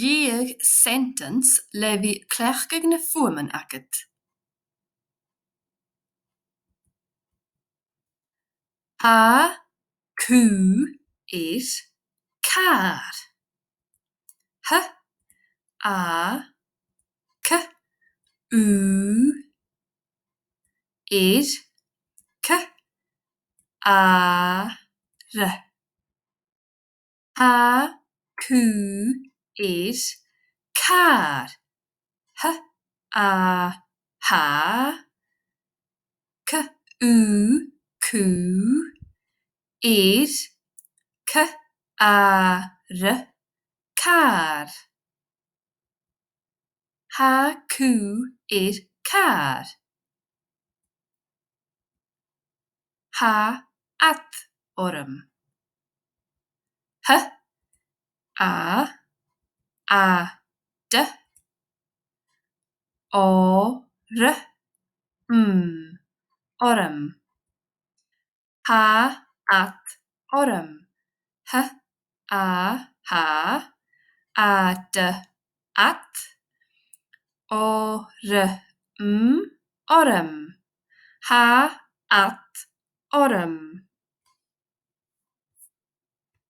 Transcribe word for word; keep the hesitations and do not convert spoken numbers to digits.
Leugh sentence le bhith a' cleachdadh na fuaimean agad. A, cù, air, càr. H, a, c, ù, air, c, à, r. H, cù, air, càr. H, a, h, c, ù, cù, air, c, à, r, càr. Tha cù air càr. Tha ad orm. Th, a, a, d, o, r, m, orm. Tha ad orm. Th, a, tha, a, d, ad, o, r, m, orm. Tha ad orm.